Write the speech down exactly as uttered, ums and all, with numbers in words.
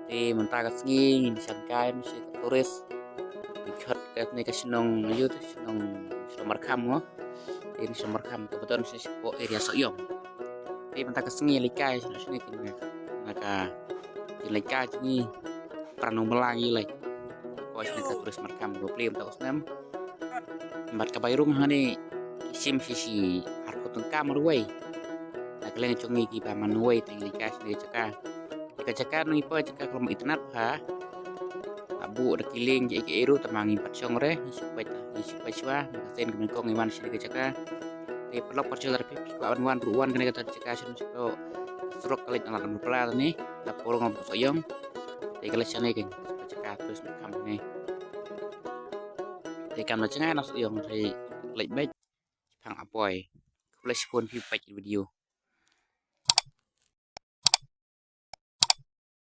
Te mynta ka sngi ngin shang kai na shi ka tourist. Ngi khot ka ne ka shnong yu te shnong shnong Markham mo. Te shnong Markham ka beton shi shi po area Sohiong. Te mynta ka sngi lai kai shi shi ne kin na ka kin lai kai shi ni pranong belang i lai. Ko shi ne ka tourist Markham go play mynta ka snem. Bad ka bai rung hane ki sim shi shi ar ko tengka marwei. Na ka leng chong ngi ki ba man wei teng lai kai shi ne ka jaka. Ka jaka nang ipa jaka klom itynnad ha. Abu da kiling je ke eru tamang i pat chong re, i shu pet, i shu pet shwa, na ka sen kong i wan shi ka jaka. Te pelok pat chong da phi phi kwa wan wan ru wan kane ka jaka shu shu. Surok kalit alat alat pela ni, da porong am Sohiong. Te kalit shane ken, jaka terus Markham ni. Te kam da changa na Sohiong te kalit bek. Pang apoi. Khublei shibun phi peit video.